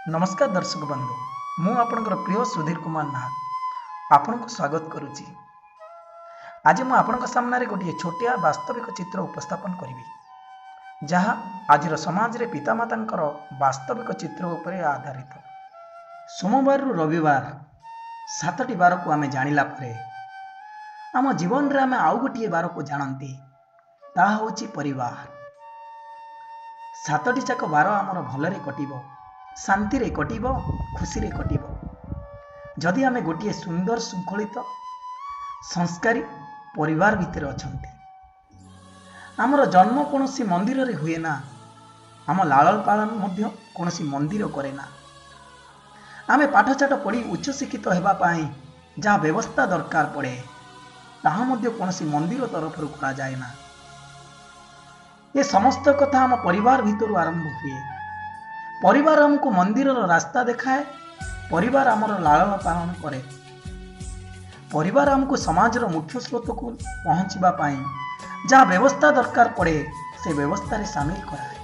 ନମସ୍କାର ଦର୍ଶକ ବନ୍ଧୁ, ମୁଁ ଆପଣଙ୍କର ପ୍ରିୟ ସୁଧୀର କୁମାର ନାହାକ ଆପଣଙ୍କୁ ସ୍ୱାଗତ କରୁଛି। ଆଜି ମୁଁ ଆପଣଙ୍କ ସାମ୍ନାରେ ଗୋଟିଏ ଛୋଟିଆ ବାସ୍ତବିକ ଚିତ୍ର ଉପସ୍ଥାପନ କରିବି, ଯାହା ଆଜିର ସମାଜରେ ପିତାମାତାଙ୍କର ବାସ୍ତବିକ ଚିତ୍ର ଉପରେ ଆଧାରିତ। ସୋମବାରରୁ ରବିବାର 7ଟି ବାରକୁ ଆମେ ଜାଣିଲା ପରେ ଆମ ଜୀବନରେ ଆମେ ଆଉ ଗୋଟିଏ ବାରକୁ ଜାଣନ୍ତି, ତାହା ହେଉଛି ପରିବାର। 7ଟି ଯାକ ବାର ଆମର ଭଲରେ କଟିବ, ଶାନ୍ତିରେ କଟିବ, ଖୁସିରେ କଟିବ, ଯଦି ଆମେ ଗୋଟିଏ ସୁନ୍ଦର ଶୃଙ୍ଖଳିତ ସଂସ୍କାରୀ ପରିବାର ଭିତରେ ଅଛନ୍ତି। ଆମର ଜନ୍ମ କୌଣସି ମନ୍ଦିରରେ ହୁଏ ନା, ଆମ ଲାଳନ ପାଳନ ମଧ୍ୟ କୌଣସି ମନ୍ଦିର କରେ ନା। ଆମେ ପାଠଶାଠ ପଢ଼ି ଉଚ୍ଚଶିକ୍ଷିତ ହେବା ପାଇଁ ଯାହା ବ୍ୟବସ୍ଥା ଦରକାର ପଡ଼େ, ତାହା ମଧ୍ୟ କୌଣସି ମନ୍ଦିର ତରଫରୁ କରାଯାଏ ନା। ଏ ସମସ୍ତ କଥା ଆମ ପରିବାର ଭିତରୁ ଆରମ୍ଭ ହୁଏ। ପରିବାର ଆମକୁ ମନ୍ଦିରର ରାସ୍ତା ଦେଖାଏ, ପରିବାର ଆମର ଲାଳନ ପାଳନ କରେ, ପରିବାର ଆମକୁ ସମାଜର ମୁଖ୍ୟ ସ୍ରୋତକୁ ପହଞ୍ଚିବା ପାଇଁ ଯାହା ବ୍ୟବସ୍ଥା ଦରକାର ପଡ଼େ, ସେ ବ୍ୟବସ୍ଥାରେ ସାମିଲ କରାଏ।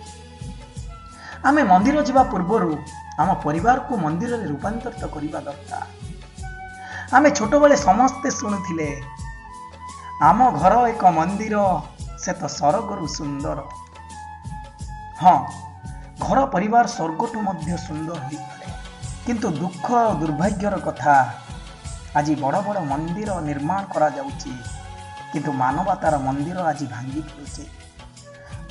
ଆମେ ମନ୍ଦିର ଯିବା ପୂର୍ବରୁ ଆମ ପରିବାରକୁ ମନ୍ଦିରରେ ରୂପାନ୍ତରିତ କରିବା ଦରକାର। ଆମେ ଛୋଟବେଳେ ସମସ୍ତେ ଶୁଣୁଥିଲେ, ଆମ ଘର ଏକ ମନ୍ଦିର, ସେ ତ ସରଗରୁ ସୁନ୍ଦର। ହଁ, ଘର ପରିବାର ସ୍ୱର୍ଗଠୁ ମଧ୍ୟ ସୁନ୍ଦର ହୋଇପାରେ, କିନ୍ତୁ ଦୁଃଖ ଆଉ ଦୁର୍ଭାଗ୍ୟର କଥା, ଆଜି ବଡ଼ ବଡ଼ ମନ୍ଦିର ନିର୍ମାଣ କରାଯାଉଛି, କିନ୍ତୁ ମାନବତାର ମନ୍ଦିର ଆଜି ଭାଙ୍ଗି ପଡ଼ୁଛି।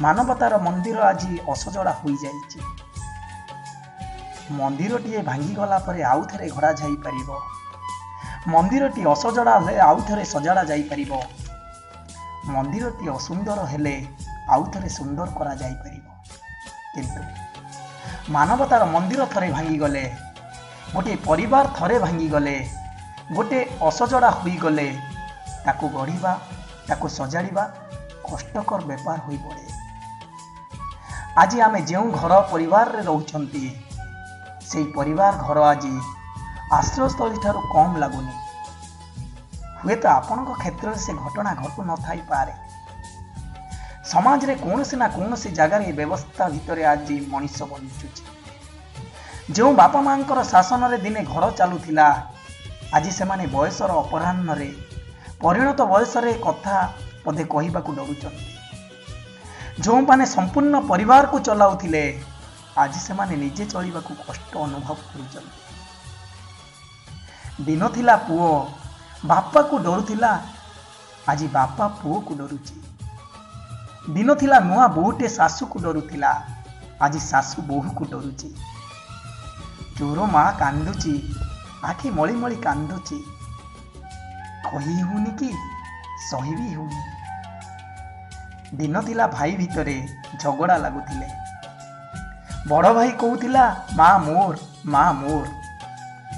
ମାନବତାର ମନ୍ଦିର ଆଜି ଅସଜଡ଼ା ହୋଇଯାଇଛି। ମନ୍ଦିରଟିଏ ଭାଙ୍ଗିଗଲା ପରେ ଆଉ ଥରେ ଗଢ଼ା ଯାଇପାରିବ, ମନ୍ଦିରଟି ଅସଜଡ଼ା ହେଲେ ଆଉ ଥରେ ସଜଡ଼ା ଯାଇପାରିବ, ମନ୍ଦିରଟି ଅସୁନ୍ଦର ହେଲେ ଆଉ ଥରେ ସୁନ୍ଦର କରାଯାଇପାରିବ। କିନ୍ତୁ ମାନବତାର ମନ୍ଦିର ଥରେ ଭାଙ୍ଗିଗଲେ, ଗୋଟିଏ ପରିବାର ଥରେ ଭାଙ୍ଗିଗଲେ, ଗୋଟେ ଅସଜଡ଼ା ହୋଇଗଲେ, ତାକୁ ଗଢ଼ିବା, ତାକୁ ସଜାଡ଼ିବା କଷ୍ଟକର ବେପାର ହୋଇପଡ଼େ। ଆଜି ଆମେ ଯେଉଁ ଘର ପରିବାରରେ ରହୁଛନ୍ତି, ସେଇ ପରିବାର ଘର ଆଜି ଆଶ୍ରୟସ୍ଥଳୀ ଠାରୁ କମ୍ ଲାଗୁନି। ହୁଏତ ଆପଣଙ୍କ କ୍ଷେତ୍ରରେ ସେ ଘଟଣା ଘଟୁ ନଥାଇପାରେ। ସମାଜରେ କୌଣସି ନା କୌଣସି ଜାଗାରେ ଏ ବ୍ୟବସ୍ଥା ଭିତରେ ଆଜି ମଣିଷ ବଞ୍ଚୁଛି। ଯେଉଁ ବାପା ମାଆଙ୍କର ଶାସନରେ ଦିନେ ଘର ଚାଲୁଥିଲା, ଆଜି ସେମାନେ ବୟସର ଅପରାହ୍ନରେ, ପରିଣତ ବୟସରେ କଥା ପଦେ କହିବାକୁ ଡରୁଛନ୍ତି। ଯେଉଁମାନେ ସମ୍ପୂର୍ଣ୍ଣ ପରିବାରକୁ ଚଲାଉଥିଲେ, ଆଜି ସେମାନେ ନିଜେ ଚଳିବାକୁ କଷ୍ଟ ଅନୁଭବ କରୁଛନ୍ତି। ଦିନ ଥିଲା ପୁଅ ବାପାକୁ ଡରୁଥିଲା, ଆଜି ବାପା ପୁଅକୁ ଡରୁଛି। ଦିନ ଥିଲା ନୂଆ ବୋହୂଟେ ଶାଶୁକୁ ଡରୁଥିଲା, ଆଜି ଶାଶୁ ବୋହୂକୁ ଡରୁଛି। ଚୋର ମା କାନ୍ଦୁଛି, ଆଖି ମଳି ମଳି କାନ୍ଦୁଛି, କହି ହେଉନି କି ସହି ବି ହେଉନି। ଦିନ ଥିଲା ଭାଇ ଭିତରେ ଝଗଡ଼ା ଲାଗୁଥିଲେ, ବଡ଼ ଭାଇ କହୁଥିଲା ମା ମୋର, ମା ମୋର।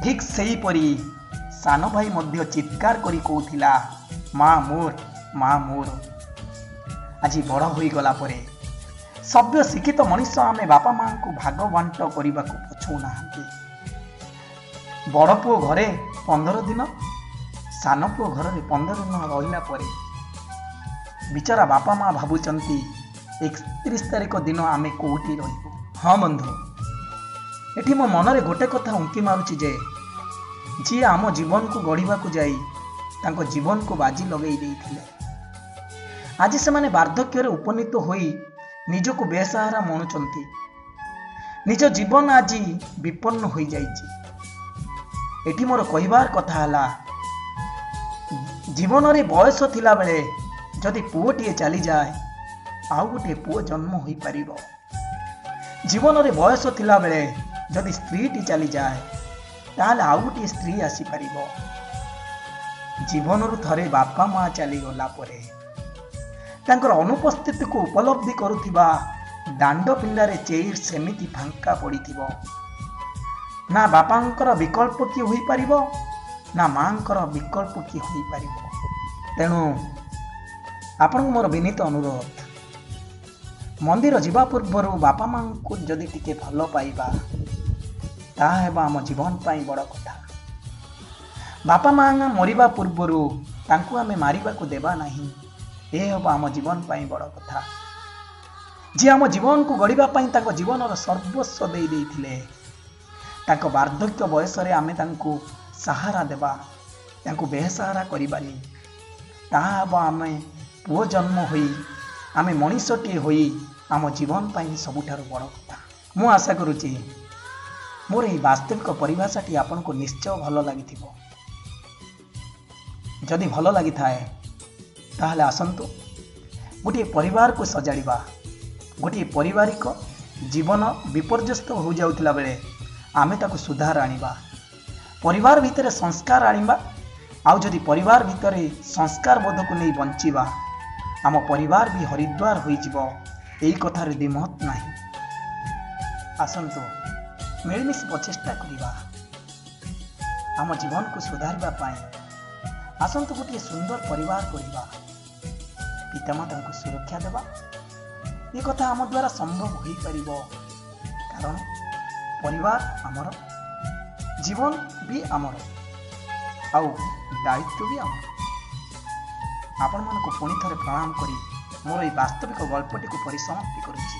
ଠିକ୍ ସେହିପରି ସାନ ଭାଇ ମଧ୍ୟ ଚିତ୍କାର କରି କହୁଥିଲା ମା ମୋର, ମା ମୋର। ଆଜି ବଡ଼ ହୋଇଗଲା ପରେ ସଭ୍ୟ ଶିକ୍ଷିତ ମଣିଷ ଆମେ ବାପା ମାଆଙ୍କୁ ଭାଗ ବାଣ୍ଟ କରିବାକୁ ପଛଉନାହାନ୍ତି। ବଡ଼ ପୁଅ ଘରେ 15 ଦିନ, ସାନ ପୁଅ ଘରରେ 15 ଦିନ ରହିଲା ପରେ ବିଚରା ବାପା ମା ଭାବୁଛନ୍ତି 31 ତାରିଖ ଦିନ ଆମେ କୋଉଠି ରହିବୁ। ହଁ ବନ୍ଧୁ, ଏଠି ମୋ ମନରେ ଗୋଟେ କଥା ଉଙ୍କି ମାରୁଛି ଯେ ଯିଏ ଆମ ଜୀବନକୁ ଗଢ଼ିବାକୁ ଯାଇ ତାଙ୍କ ଜୀବନକୁ ବାଜି ଲଗେଇ ଦେଇଥିଲେ, ଆଜି ସେମାନେ ବାର୍ଦ୍ଧକ୍ୟରେ ଉପନୀତ ହୋଇ ନିଜକୁ ବେସାହାରା ମଣୁଛନ୍ତି। ନିଜ ଜୀବନ ଆଜି ବିପନ୍ନ ହୋଇଯାଇଛି। ଏଠି ମୋର କହିବାର କଥା ହେଲା, ଜୀବନରେ ବୟସ ଥିଲାବେଳେ ଯଦି ପୁଅଟିଏ ଚାଲିଯାଏ, ଆଉ ଗୋଟିଏ ପୁଅ ଜନ୍ମ ହୋଇପାରିବ। ଜୀବନରେ ବୟସ ଥିଲାବେଳେ ଯଦି ସ୍ତ୍ରୀଟି ଚାଲିଯାଏ, ତାହେଲେ ଆଉ ଗୋଟିଏ ସ୍ତ୍ରୀ ଆସିପାରିବ। ଜୀବନରୁ ଥରେ ବାପା ମା ଚାଲିଗଲା ପରେ ତାଙ୍କର ଅନୁପସ୍ଥିତିକୁ ଉପଲବ୍ଧି କରୁଥିବା ଦାଣ୍ଡ ପିଣ୍ଡାରେ ଚେଇର ସେମିତି ଫାଙ୍କା ପଡ଼ିଥିବ। ନା ବାପାଙ୍କର ବିକଳ୍ପ କିଏ ହୋଇପାରିବ, ନା ମାଆଙ୍କର ବିକଳ୍ପ କିଏ ହୋଇପାରିବ। ତେଣୁ ଆପଣଙ୍କୁ ମୋର ବିନୀତ ଅନୁରୋଧ, ମନ୍ଦିର ଯିବା ପୂର୍ବରୁ ବାପା ମାଆଙ୍କୁ ଯଦି ଟିକେ ଭଲ ପାଇବା, ତାହା ହେବ ଆମ ଜୀବନ ପାଇଁ ବଡ଼ କଥା। ବାପା ମା ମରିବା ପୂର୍ବରୁ ତାଙ୍କୁ ଆମେ ମାରିବାକୁ ଦେବା ନାହିଁ, ଏ ହେବ ଆମ ଜୀବନ ପାଇଁ ବଡ଼ କଥା। ଯିଏ ଆମ ଜୀବନକୁ ଗଢ଼ିବା ପାଇଁ ତାଙ୍କ ଜୀବନର ସର୍ବସ୍ୱ ଦେଇ ଦେଇଥିଲେ, ତାଙ୍କ ବାର୍ଦ୍ଧକ୍ୟ ବୟସରେ ଆମେ ତାଙ୍କୁ ସାହାରା ଦେବା, ତାଙ୍କୁ ବେସାହାରା କରିବାନି। ତାହା ହେବ ଆମେ ପୁଅ ଜନ୍ମ ହୋଇ, ଆମେ ମଣିଷଟିଏ ହୋଇ ଆମ ଜୀବନ ପାଇଁ ସବୁଠାରୁ ବଡ଼ କଥା। ମୁଁ ଆଶା କରୁଛି ମୋର ଏହି ବାସ୍ତବିକ ପରିଭାଷାଟି ଆପଣଙ୍କୁ ନିଶ୍ଚୟ ଭଲ ଲାଗିଥିବ। ଯଦି ଭଲ ଲାଗିଥାଏ ତାହେଲେ ଆସନ୍ତୁ ଗୋଟିଏ ପରିବାରକୁ ସଜାଡ଼ିବା। ଗୋଟିଏ ପାରିବାରିକ ଜୀବନ ବିପର୍ଯ୍ୟସ୍ତ ହୋଇଯାଉଥିଲା ବେଳେ ଆମେ ତାକୁ ସୁଧାର ଆଣିବା, ପରିବାର ଭିତରେ ସଂସ୍କାର ଆଣିବା। ଆଉ ଯଦି ପରିବାର ଭିତରେ ସଂସ୍କାର ବୋଧକୁ ନେଇ ବଞ୍ଚିବା, ଆମ ପରିବାର ବି ହରିଦ୍ୱାର ହୋଇଯିବ, ଏଇ କଥାରେ ଦ୍ୱିମତ ନାହିଁ। ଆସନ୍ତୁ ମିଳିମିଶି ପ୍ରଚେଷ୍ଟା କରିବା ଆମ ଜୀବନକୁ ସୁଧାରିବା ପାଇଁ। ଆସନ୍ତୁ ଗୋଟିଏ ସୁନ୍ଦର ପରିବାର ଗଢ଼ିବା, ପିତାମାତାଙ୍କୁ ସୁରକ୍ଷା ଦେବା। ଏ କଥା ଆମ ଦ୍ୱାରା ସମ୍ଭବ ହୋଇପାରିବ, କାରଣ ପରିବାର ଆମର, ଜୀବନ ବି ଆମର, ଆଉ ଦାୟିତ୍ୱ ବି ଆମର। ଆପଣମାନଙ୍କୁ ପୁଣି ଥରେ ପ୍ରଣାମ କରି ମୋର ଏଇ ବାସ୍ତବିକ ଗଳ୍ପଟିକୁ ପରିସମାପ୍ତି କରୁଛି।